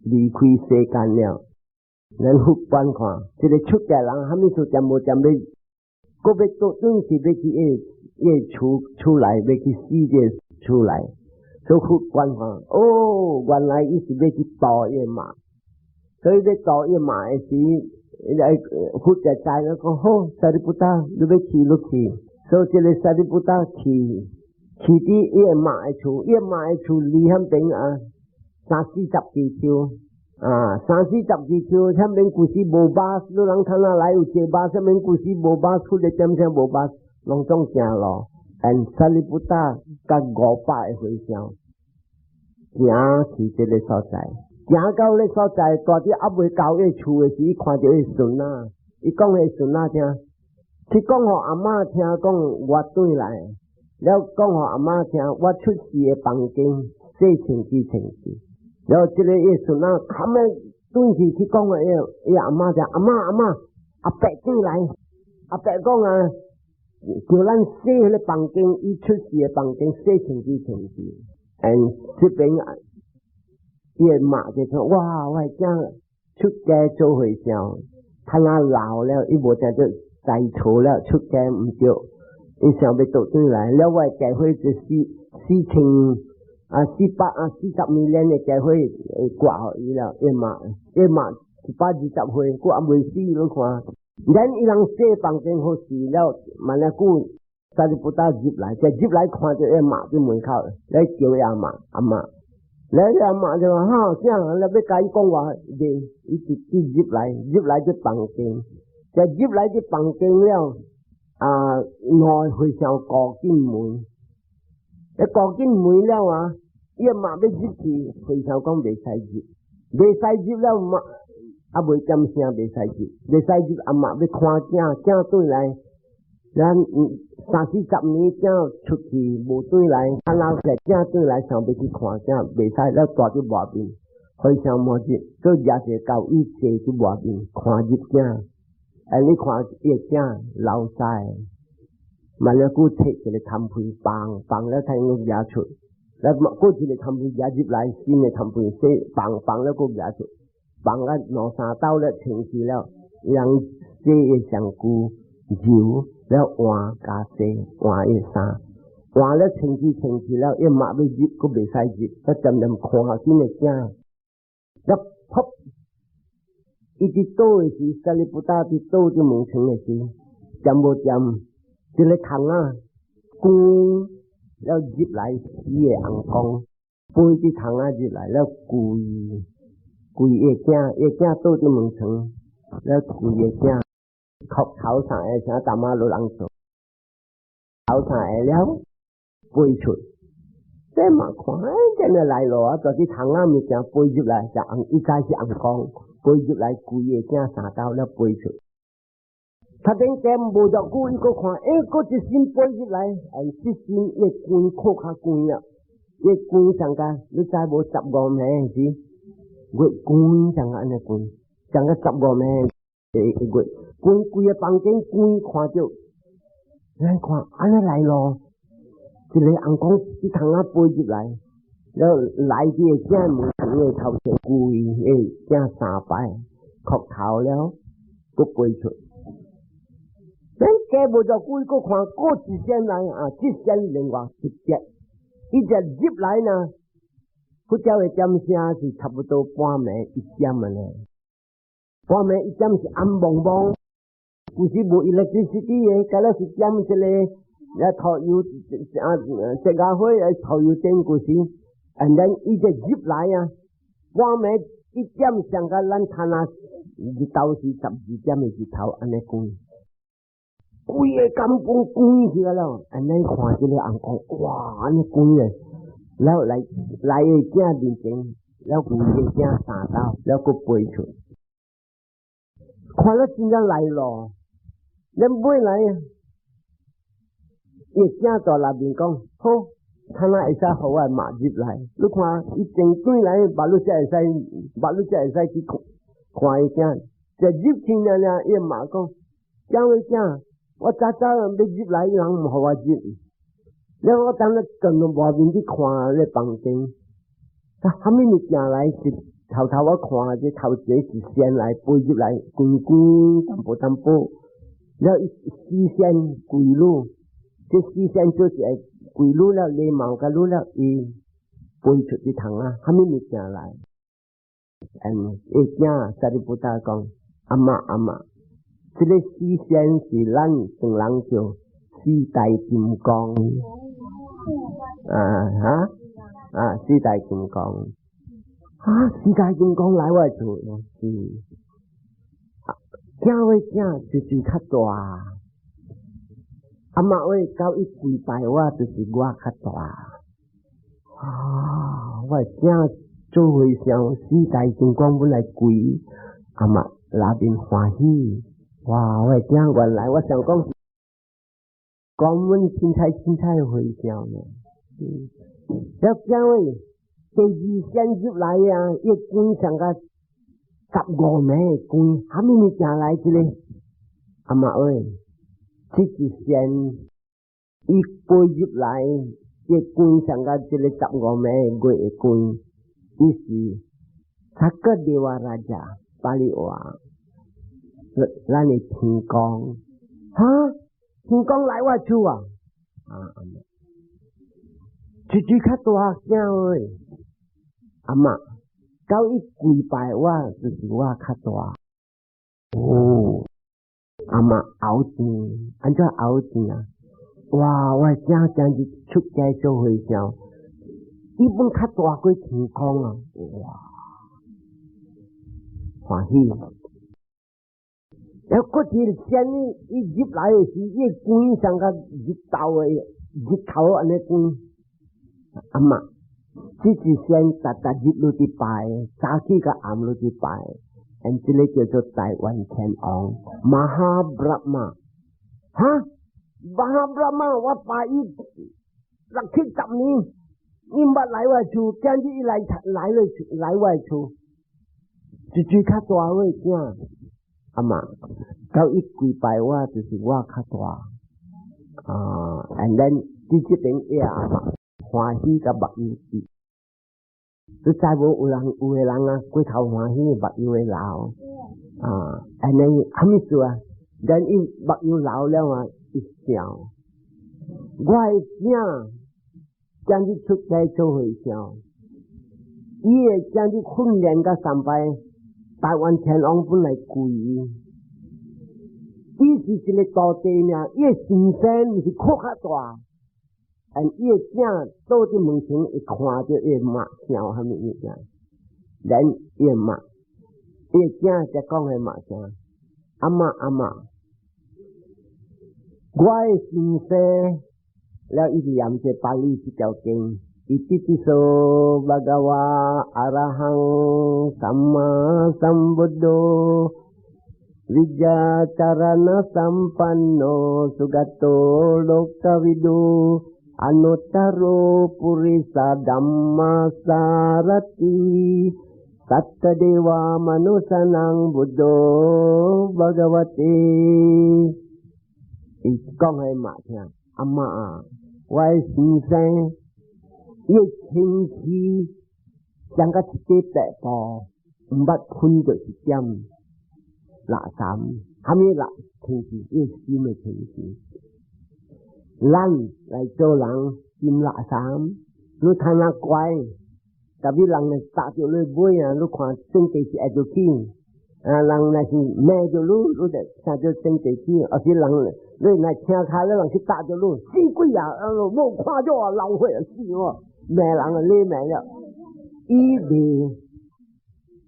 A: 離開世間了。咱佛觀看，這个出家人，蝦米事恬無恬欲，閣欲倒轉去欲去伊伊厝厝內，欲去死這厝內。所以佛觀看，哦，原來伊是欲去度伊媽，所以欲度伊媽的時，來佛就知了講好，Sariputta，你欲去你去。所以這个 Sariputta 去。去佇伊的媽的厝，伊的媽的厝離彼邊啊，三四十幾丘啊，三四十幾丘，彼邊舊時無巴士，你人看哪來有坐巴士，彼邊舊時無巴士，出來點聲無巴士，攏總行路。And Sariputta 佮500個和尚行去這个所在，行到咧所在，蹛佇猶未到伊厝的時，伊看著伊孫仔，伊講予孫仔聽，去講予阿嬤聽，講我轉來。了講予阿嬤聽，我出世的房間洗清氣清氣。了這个伊孫仔，較尾轉去去講予伊阿嬤聽，阿嬤阿嬤，阿伯轉來，阿伯講啊，叫咱洗彼个房間，伊出世的房間洗清氣清氣。And 這邊伊的媽就講，哇，我的囝出家做和尚，他若老了，伊無定做在厝了，出家毋對。伊想欲倒轉來，了我的家伙就四千啊400啊40 million 的家伙會掛予伊了，伊嘛伊嘛120歲，閣猶未死你看。咱伊人洗房間好勢了，嘛呢久 Sariputta 入來，就入來看著伊媽佇門口，來叫伊阿嬤阿嬤，來阿嬤就話哈，啥？你欲共伊講話，袂，伊直接入來，入來這房間，就入來這房間了。啊，兩和尚顧緊門，一顧緊門了啊，伊阿媽欲入去，和尚講袂使入，袂使入了嘛，猶未點聲袂使入，袂使入，阿媽欲看囝，囝轉來，咱三四十年囝出去無轉來，啊老勢囝轉來想欲去看囝，袂使，了蹛佇外面，和尚無入，閣舉一个交椅坐佇外面看入囝。哎，你看伊的囝老屎，嘛了閣提一个痰皮放放了，才閣舉出，了閣一个痰皮舉入來，新的痰皮洗放放了閣舉出，放了兩三斗了清氣了，人洗伊身軀揉了換加洗換伊衫，換了清氣清氣了，伊媽欲入閣袂使入，才漸漸看見的囝，了噗。伊佇倒的時，Sariputta 佇倒佇門前的時，恬無恬，一个蟲仔光了入來伊的尪公，飛佇蟲仔入來了跪跪伊的囝，伊的囝倒佇門前，了跪伊的囝，磕頭三下，啥淡仔落人做，頭三下了飛出，這嘛看，欸，真係來咯啊！就是窗仔物件飛入來，就尪伊知是尪公飛入來，規个囝三兜了飛出。頭頂過無偌久，伊閣看，欸，閣一身飛入來，哎，這身伊光擴較光了，伊光上甲，你知無15暝是？月光像按呢光，像個十五暝的月，光規个房間光看著，咱看按呢來咯，一个尪公佇窗仔飛入來，了來佇个囝門前的頭前跪，欸，囝三擺，磕頭了，閣飛出。咱過無偌久，閣看閣一仙來啊！這仙另外特別，伊就入來呢，佛教的點聲是差不多半暝一點的咧。半暝一點是暗濛濛，有時無 electricity 的，敢若是點一个啊塗油啊，這家伙啊塗油燈舊時，and then 伊就入來啊，半暝一點上甲咱攤啊日頭是12點的日頭按呢光。規个甘榜光起來了，按呢看這个尪公，哇，按呢光咧，了來來个囝面前，了規个囝三兜，了閣飛出，看了真正來咯，恁尾來，伊囝大內面講，好，看哪會使予我媽入來？你看伊前轉來，目睭才會使，目睭才會使去看看伊囝，就入去爾爾，伊媽講，囝喂囝。我早早欲入來，人毋予我入。了我當咧轉到外面去看咧房間，啊，啥物物件來是頭頭我看這頭一個是仙來飛入來，光光淡薄淡薄，了伊四仙跪女，這四仙做一個跪女了，禮貌甲女了，伊飛出去窗仔，啥物物件來？嗯，伊囝 Sariputta 講，阿媽阿媽。這个四仙是咱唐人叫四大金剛，啊哈啊四大金剛，啊四大金剛來我厝，是，囝喂囝就是較大，阿媽喂到伊跪拜我就是我較大，啊我囝做和尚四大金剛本來跪，阿媽那邊歡喜。哇！我囝原來我想講，講阮凊彩凊彩和尚呢。嗯，了囝喂，第二仙入來啊，伊光上個15暝光，啥物物件來這个？阿媽喂，這一仙伊飛入來，伊光上個這个十五暝月的光，伊是 Sakka Devaraja 巴利王。咱的天公，哈，天公來我厝啊！啊，出出較大聲喂，阿媽，到伊跪拜我，就是我較大。哦，阿媽敖錢，按怎敖錢啊？哇，我囝今日出家做和尚，伊本較大過天公啊！哇，歡喜。了，閣一個仙伊入來的時，伊光像個日頭的日頭按呢光。阿媽，這一仙逐逐日攏佇拜，早起佮暗攏佇拜，and 這个叫做大梵天王，Maha Brahma。哈，Maha Brahma，我拜伊六七十年，伊毋捌來我厝，今日伊來來了來我厝，一句較大的囝。阿媽，到伊跪拜我，就是我較大。啊，and then 佇這邊伊阿媽歡喜甲目睭滴。你知無有人有的人啊，過頭歡喜，目睭會流。啊，and then 啥物事啊？then 伊目睭流了啊，伊想，我的囝今日出家做和尚，伊會今日訓練甲三擺。大梵天王本來跪，伊是一个徒弟爾，伊的心聲毋是擴較大，但伊的囝倒佇門前會看著伊的媽想啥物物件，then 伊的媽，伊的囝才講的媽啥，阿媽阿媽，我的先生了伊就念這巴利這條經，伊 Itipiso bhagavā arahaṃ sammā sambuddho vijjā caraṇa sampanno sugato lokavidu anuttaro purisa dhammasarathi satta deva manussānaṃ buddho bhagavati。伊講予媽聽，阿媽啊，我的先生，伊的清氣像甲一塊白布，毋捌噴著一點垃圾，啥物垃清氣，伊的心的清氣。咱來做人，真垃圾，你睇下乖，特別人來搭著你尾啊，你看正地是會著去，啊，人若是罵著你，你就聽著正地去，抑是人你若聽跤，你人去搭著你，死鬼啊！無看著啊，老歲啊死喎，罵人啊，你罵了，伊袂，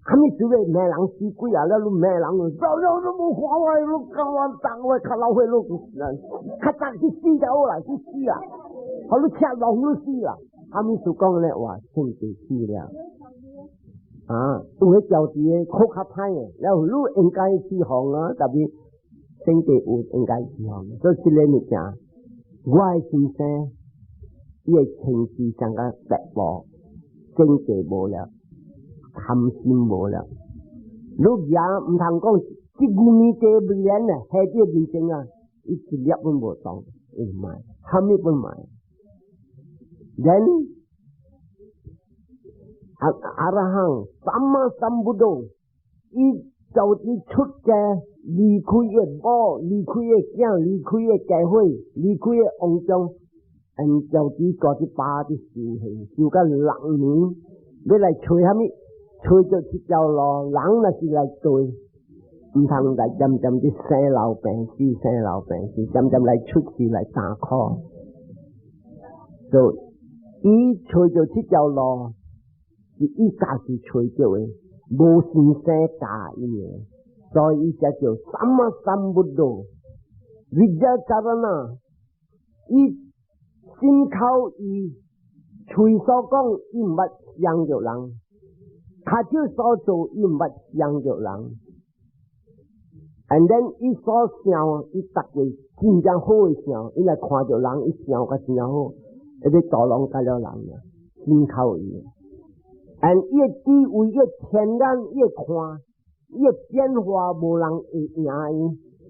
A: 啥物事欲罵人死鬼啊？了你罵人，你你無看我，你講我當我較老歲，你較早去死就好啦，去死啊！予你車落你死啦！啥物事講咧話正地去了，啊，有彼條字的好較歹的，了你應該去予啊，特別聖地有應該去予，所以這个物件，我的先生，伊的情緒像甲白布，正地無了，貪心無了。你也毋通講，這牛奶茶袂連啊，下這面前啊，伊一粒攏無動，伊毋愛，啥物攏毋愛。Then 阿羅漢 samma sambuddho，伊就佇出家離開伊某，離開伊囝，離開伊家伙，離開伊王將，嗯，就佇坐佇巴佇修行，修到6年，欲來揣啥物？揣著這條路，人若是來對，毋通來漸漸佇生老病死，生老病死，漸漸來出世來擔苦。所以伊揣著這條路，是伊家己揣著的，無先生教伊的，所以伊才叫 samma sambuddho。Vijja carana，伊心口伊喙所講，伊毋捌傷著人；跤手所做，伊毋捌傷著人。And then 伊所想，伊逐個真正好的想，伊若看著人，伊想甲真正好，伊欲導廊甲了人啊，心口伊。And 伊的智慧，伊的天眼，伊會看，伊的變化無人會贏伊，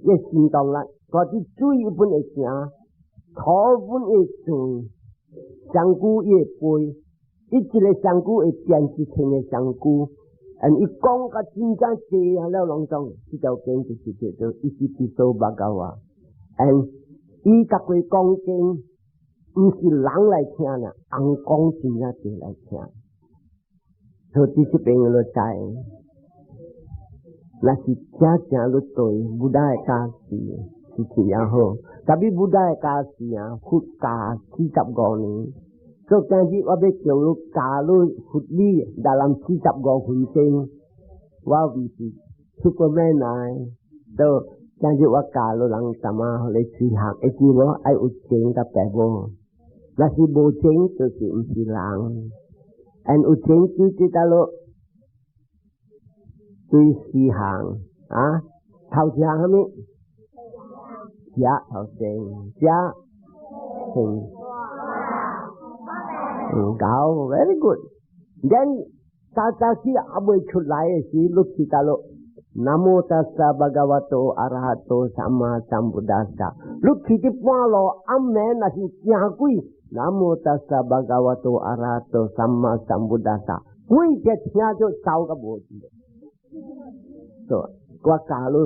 A: 伊的行動力，嗰啲水伊本會行，土本會轉，香菇伊會飛，伊一个香菇會變一千个香菇。And 伊講甲真正濟啊了攏總，這條經就是叫做伊ติปิโสภะคะวะ。And 伊逐個講經，毋是人來聽啦，尪公真正濟來聽。所以這邊你知，若是正正你對 Buddha 的教示是真正好。特別 Buddha 的教示啊，佛教45年，所以今日我欲叫你教你佛理，大人45分鐘，我毋是 Superman 來，所以今日我教你人怎麼來隨行，會記無？愛有情佮爸母，若是無情就是毋是人。And 有情就知道咯，對四項啊，頭一項啥物？食頭先，食行，嗯，搞 very good。Then 早早起猶未出來的時，你記得咯。Namo tassa bhagavato arahato samma sambuddhassa。你去佇半路暗暝若是驚鬼，Namo tassa bhagavato arahato samma sambuddhassa。鬼一聽就走個無去。所以我教你，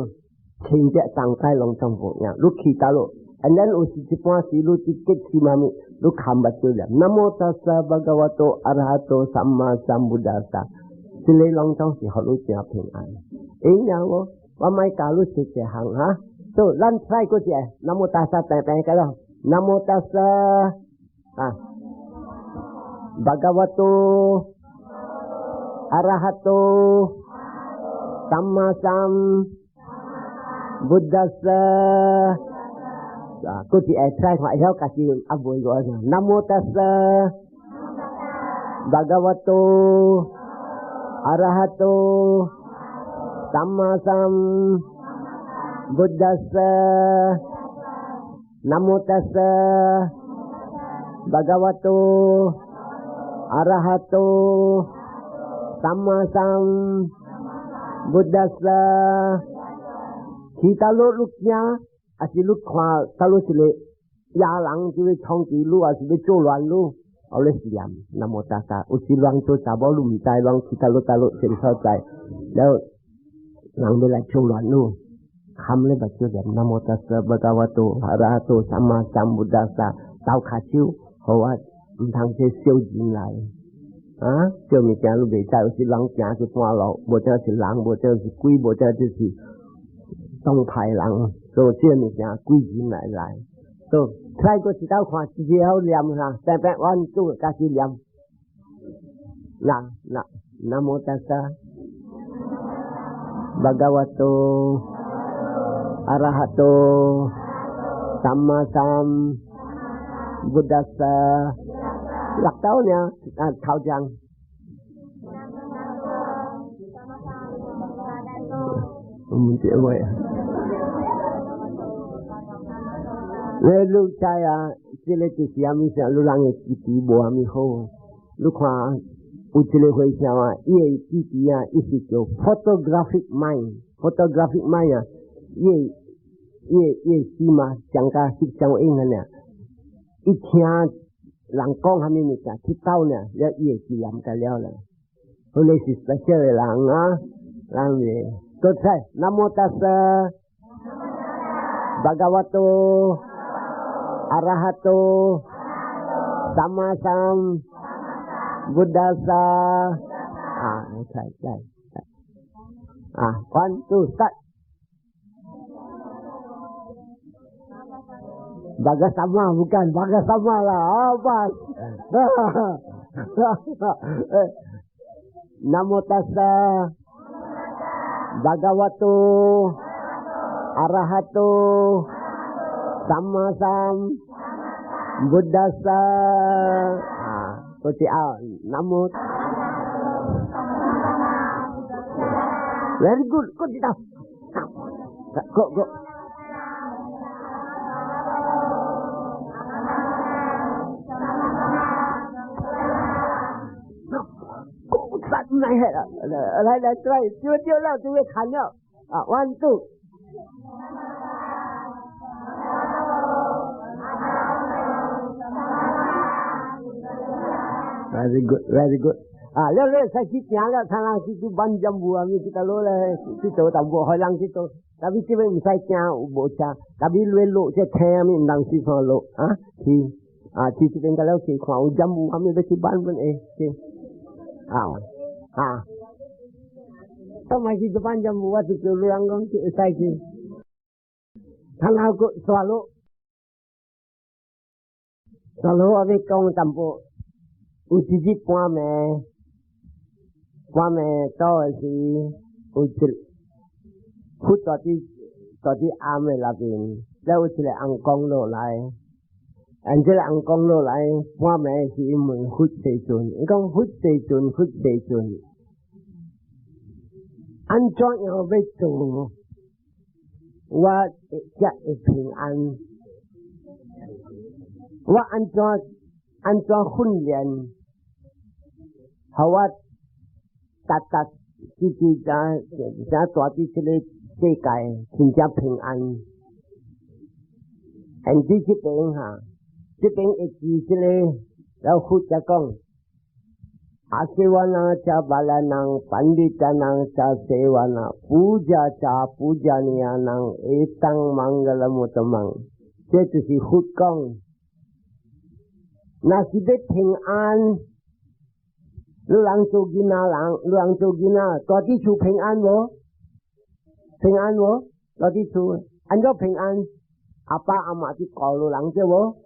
A: 情節上界攏總無影，你去倒咯。And then 有時一般時你去激死媽咪，你看目睭了。Namo tassa bhagavato arahato samma sambuddhassa。這个攏總是予你誠平安。會樣無？我莫教你一一項哈。所以咱再過一下，Namo tassa 平平個咯。Namo tassa 啊，bhagavato arahato samma sambuddhassa。啊，閣一下再看會曉家己猶未過。Namo tassa。Bhagavato Arahato Samma Sambuddhassa. Namo tassa Bhagavato Arahato Samma Sambuddhassa。其他路你行，還是你看佗落一個野人就欲衝擊你，還是欲做亂你，後咧是念南無達薩。有時人做查某你毋知，人去佗落佗落這個所在，了人欲來做亂你，含咧目睭念南無達薩，Bhagavato Arahato Samma Sambuddhassa，鬥跤手，予我毋通這小人來。啊，這物件你袂知，有時人行一半路，無知是人，無知是鬼，無知就是黨派人，所以這物件鬼人來來。所以再閣一道看，自己好念哈，平平 one two 開始念。嗱嗱，Namo tassa Bhagavato Arahato Samma Sambuddhassa。六道呢？啊，頭像。唔知會。你你知啊？這個就是啥物事？你人的記憶無蝦米好。你看有一個和尚啊，伊的記憶啊，伊是叫 photographic mind，photographic mind 啊，伊的心啊，像甲翕相影安呢。伊聽人講蝦米物件，去到呢，了伊會記念個了啦。彼個是 special 的人啊，人咧，閣再 Namo tassa Bhagavato Arahato Samma Sambuddhassa 啊，來來來，啊，one two start。Bagasama bukan Bagasama lah apa. Namo tassa Bhagavato Arahato Samma Sambuddhassa 啊，嗰隻啊，Namo Very good，嗰隻頭，go go。唔係啦，來來來，就就了，就會看了啊，one two。Very good, very good。啊，了了，使去行了，睇人去做挽針舞啊，咪去佗落咧去做淡薄，予人去做。但係這邊毋使行，有無車。但係你落這聽咪毋通四處落啊，去啊，去這邊個了去看有針舞，啥物欲去挽本會去啊。啊！我嘛去做挽針舞，我就叫人講會使去。他那個煞落，煞落我欲講淡薄，有一日半暝，半暝倒的時，有一佛蹛佇蹛佇庵的內面，了有一個尪公落來，按這個尪公落來，半暝時問佛世尊，伊講佛世尊，佛世尊，按怎樣欲做，我才會平安？我按怎按怎訓練，予我達達直直怎怎蹛佇這個世界真正平安？按這這邊哈，這邊會記這個，然後佛才講。Asevanā ca balānaṃ paṇḍitānaṃ ca sevanā pūjā ca pūjaniyānaṃ etaṃ maṅgalamuttamaṃ。這就是佛講，若是欲平安，你人做囡仔人，你人做囡仔，蹛佇厝平安無？平安無？蹛佇厝按怎平安？阿爸阿媽佇顧你人對無？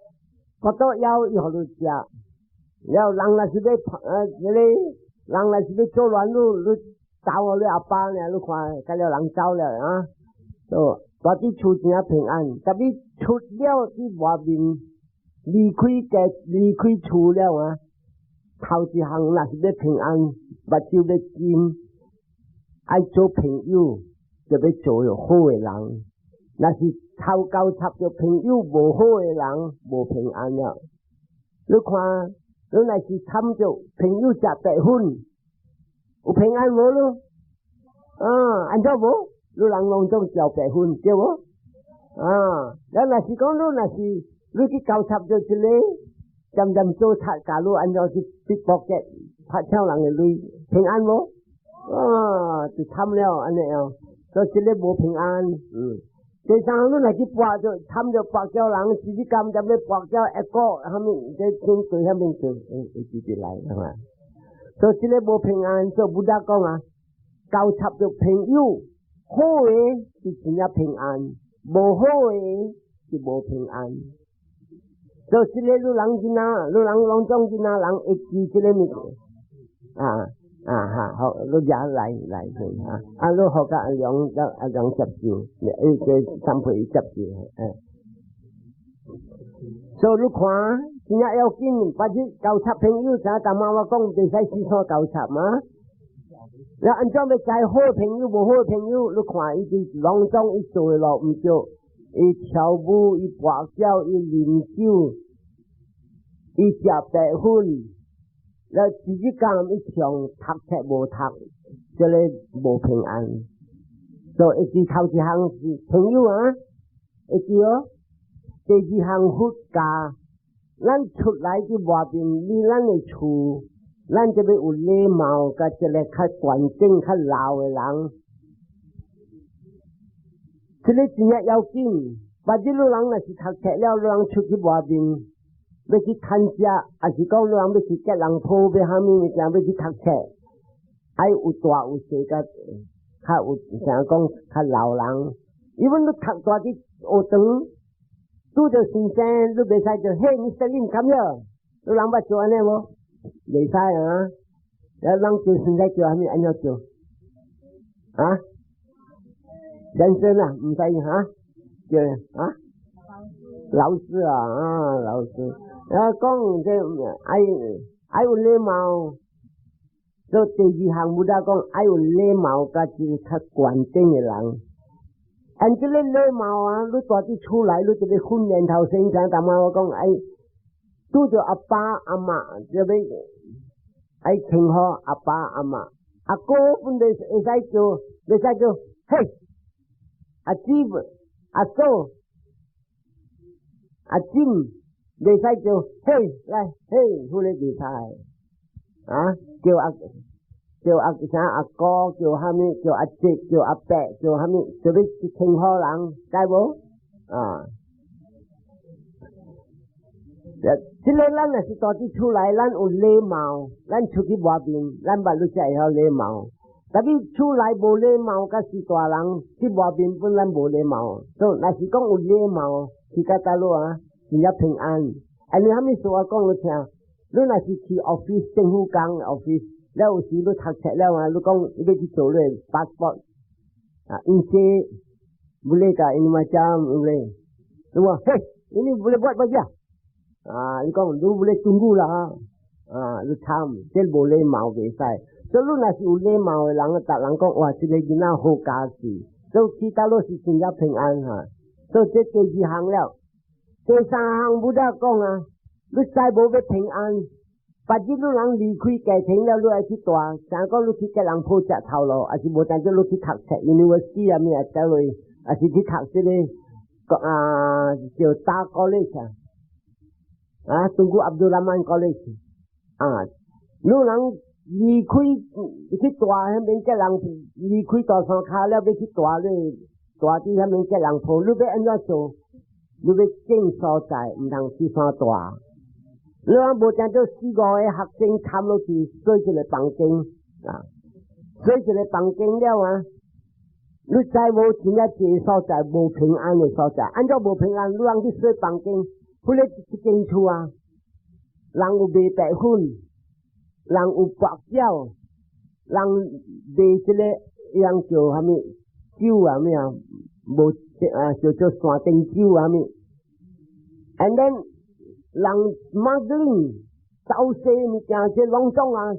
A: 腹肚枵伊予你食。了人若是欲這個人若是欲做亂你，你走予你阿爸呢？你看，甲了人走了啊！哦，蹛佇厝真平安，但欲出了佇外面，離開家離開厝了啊，頭一項若是欲平安，目睭欲金，愛做朋友就欲做好的人。若是頭交插著朋友無好的人，無平安了。你看，你若是參著朋友食白粉，有平安無咯？啊，按怎無？你人攏總食白粉對無？啊，咱若是講你若是你去交插著一個，漸漸做賊，共你按怎去 pickpocket 拍搶人的鐳，平安無？啊，就慘了按呢樣，所以這个無平安。第三，你若去跋著參著跋筊人，直直甘踮咧跋筊一個，啥物這天對啥物對，會直直來係嘛？所以這个無平安，所以 Buddha 講啊，交插著朋友，好的是真正平安，無好的是無平安。所以這个你人囡仔，你人攏總囡仔人會記這个物件，啊啊哈，好，你也來來去啊，啊，你學甲阿良阿良接受，伊這三歲接受，欸。所以你看，真正要緊，把這交插朋友，像頭仔我講，袂使四處交插嘛。你按怎欲知好朋友無好朋友？你看伊佇攏總伊做的路毋對，伊跳舞，伊跋筊，伊啉酒，伊食白粉，了自己講伊唱讀冊無讀，這个無平安。所以會記頭一項是朋友啊，會記哦。第二項佛教，咱出來佇外面，離咱的厝，咱這欲有禮貌，佮這个較端正、較老的人，這个真正要緊。別日你人若是讀冊了，你人出去外面，欲去趁食，抑是講你人欲去吉隆坡，欲啥物物件，欲去讀冊，愛有大有細，佮較有像講較老人。因為你讀大佇學堂，拄著先生，你袂使就嘿，Mr. Lim come here，你人捌做按呢無？袂使啊！了人叫先生叫啥物？按怎叫？啊？先生啊，毋使哈？叫啊？老師啊，啊，老師，啊，講這愛愛有禮貌。所以第二項 Buddha 講愛有禮貌，佮一個較端正的人。按這个禮貌啊，你蹛佇厝內，你就欲訓練頭先生，頭仔我講愛拄著阿爸阿媽，就欲愛稱呼阿爸阿媽。阿哥本來會使叫，袂使叫，嘿，阿姊、阿嫂、阿姊，袂使叫，嘿，來，嘿，彼个袂使，啊，叫阿。叫阿啥阿哥，叫啥物，叫阿姐，叫阿伯，叫啥物，就欲去稱呼人，知無？啊！這个咱若是蹛佇厝內，咱有禮貌，咱出去外面，咱捌你才會曉禮貌。但是厝內無禮貌，佮是大人去外面本咱無禮貌。所以若是講有禮貌，去到佗落啊，真正平安。啊，你啥物事我講你聽，你若是去 office 政府工 office。了有時你讀冊了啊，你講你欲去做你 passport 啊，Encik boleh tak ini macam boleh. Semua, hey, ini boleh buat bagi ah. 啊，你講你 boleh tunggu 啦，啊，你參，這無禮貌袂使。所以你若是有禮貌的人，逐人講哇，這个囡仔好家世，所以去佗落是真正平安哈。所以這第二項了，第三項 Buddha 講啊，你再無欲平安。別日你人離開家庭了，你愛去蹛，像講你去吉隆坡食頭路，抑是無單止你去讀冊，university 啊物啊走落，抑是去讀這个啊叫大 college 啊，啊，Tunku Abdul Rahman College 啊，你人離開去蹛彼邊吉隆，離開大山跤了，欲去蹛咧，蹛佇彼邊吉隆坡，你欲按怎做？你欲轉所在，毋通去山蹛。你講無正做四五個學生參落去，做一个房間啊，做一个房間了啊，你知無真正一个所在無平安的所在，按怎無平安？你人去洗房間，彼个一間厝啊，人有賣白粉，人有跋筊，人賣這个樣叫啥物酒啊？咩啊？無啊，叫做山頂酒啊？物？And then 人 smuggling，走私物件，這攏總啊，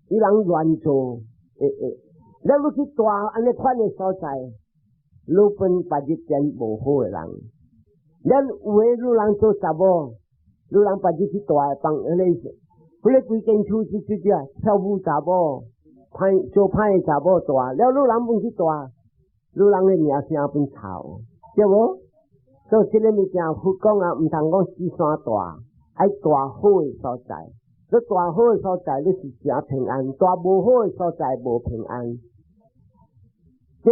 A: 伊人亂做，會會，你欲去蹛按呢款的所在，你分別日變無好的人。咱有的女人做查某，女人別日去蹛幫，彼個規間厝是這只跳舞查某，歹做歹的查某蹛，了女人欲去蹛，女人的名聲變臭，對無？所以這个物件佛講啊，毋通講四山蹛，愛蹛好的所在。你蹛好的所在，你是誠平安；蹛無好的所在，無平安。這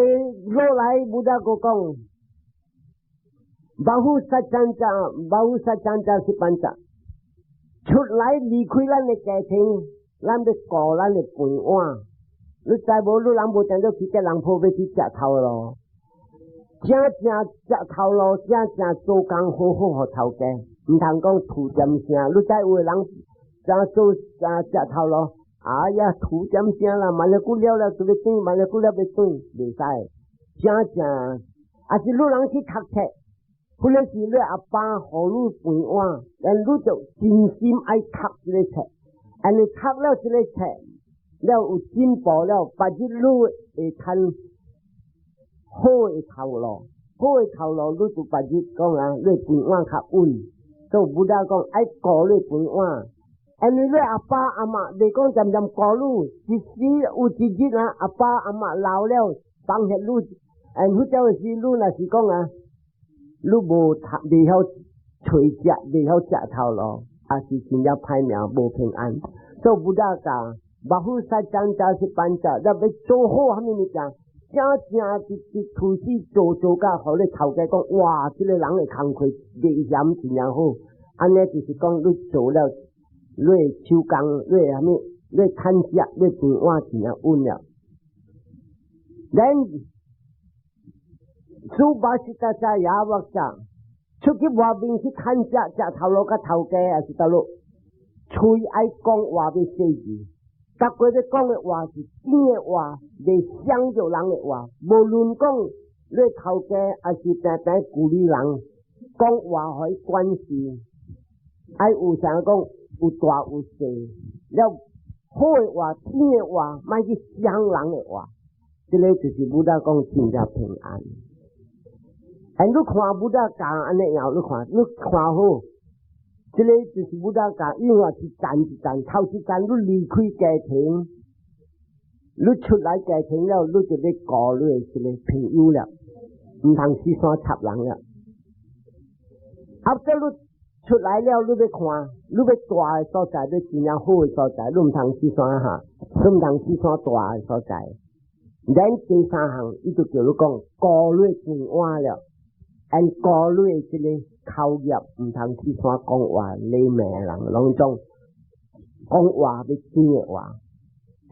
A: 落來，Buddha閣講，bahu saccañca，bahu saccañca 是班長，出來離開咱的家庭，咱欲顧咱的飯碗。你知無？你人無定做去叫人婆欲去食頭路，正正食頭路，正正做工好好予頭家，毋通講吐點聲。你知有的人怎做啊食頭路？哎呀，吐點聲啦，萬一久了了就欲轉，萬一久了欲轉，袂使。正正，抑是你人去讀冊，或者是你阿爸予你飯碗，但你就真心愛讀這个冊，按呢讀了這个冊，了有進步了，別日你會趁好的頭路，好的頭路，你就別日講啊，你飯碗較穩。所以 Buddha 講愛顧你飯碗，因為你阿爸阿媽袂講漸漸顧你，一時有一日啊，阿爸阿媽老了，放下你，或者是你若是講啊，你無讀，袂曉揣食，袂曉食頭路，也是真正歹命，無平安。所以 Buddha 教，bahu saccañca 是pañca，欲做好啥物物件，正正直直開始做做甲，予你頭家講，哇！這个人的工課內涵真正好，按呢就是講你做了，你的手工，你的啥物，你趁食，你飯碗真正穩了。咱 subhāsitassa yāvacca 出去外面去趁食，食頭路佮頭家，抑是佗落，喙愛講話欲細緻。逐個咧講的話是甜的話，袂傷著人的話。無論講你頭家，抑是平平舊里人，講話予伊關係，愛有啥講有大有細，了好的話、甜的話，莫去傷人的話。這个就是 Buddha 講真正平安。哎，你看 Buddha 教按呢樣，你看，你看好。這个就是 Buddha 教，因為一層一層，頭一層你離開家庭，你出來家庭了，你就欲顧你的這个朋友了，毋通四山插人了。後者你出來了，你欲看，你欲蹛的所在，欲真正好的所在，你毋通四山哈，你毋通四山蹛的所在。咱第三項，伊就叫你講顧你飯碗了，按顧你的這个口業，毋通四山講話禮罵人，攏總講話欲甜的話。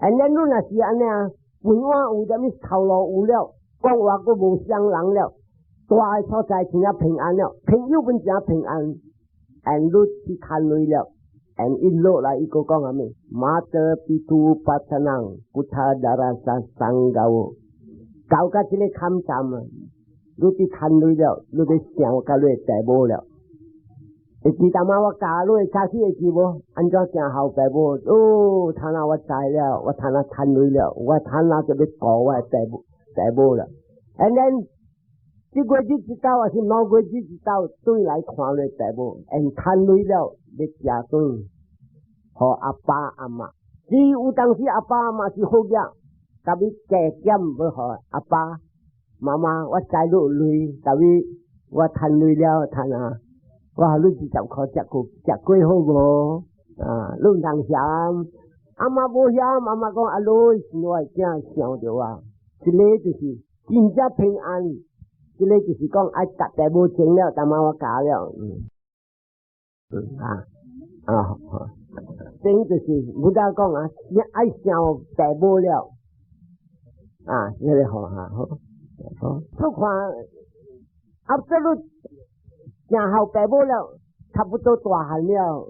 A: 按呢，你若是按呢啊，飯碗有啥物頭路有了，講話閣無傷人了，蹛的所在真正平安了，朋友本真平安，按你去趁錢了，按一落來伊閣講啥物？mātā pitu patthānaṃ puttha-dārassa saṅgavo，到甲這个坎站啊，你去趁錢了，你欲想佮你的父母了。會記當仔我教你早起會記無？按怎行孝父母？哦，趁仔我知了，我趁仔趁錢了，我趁仔就欲顧我的父母父母了。And then 一個月一晝，抑是2個月一晝，轉來看你父母，and 趁錢了，欲食頓，予阿爸阿媽。只有當時阿爸阿媽是好額，共伊加減欲予阿爸媽媽，我知你有錢，但是我趁錢了，趁啊，我予你20塊食過食過好無？啊，你毋通嫌，阿媽無嫌，阿媽講阿女是我的囝想著我，這个就是真正平安，這个就是講愛逐父母情了，當媽我教了，嗯，嗯啊啊好，等於就是 Buddha 講啊，愛想父母了，啊，這个好哈好，好，你看，啊，這你行孝父母了，差不多大漢了，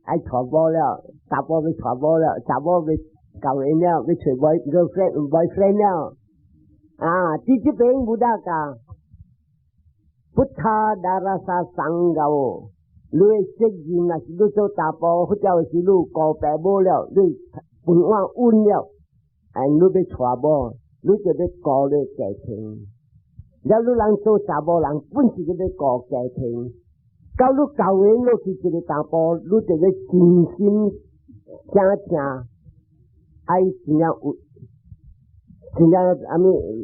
A: 愛娶某了，查埔欲娶某了，查某欲結婚了，欲揣 girlfriend boyfriend 了，啊，佇這邊 Buddha 教，puttha-dārassa saṅgavo，你的責任若是你做查埔，或者是你顧爸母了，你飯碗穩了，哎，你欲娶某，你就欲顧你家庭。了你人做查某人，本是欲顧家庭。到你交緣落去一個查埔，你就欲真心正正愛真正有，真正啥物？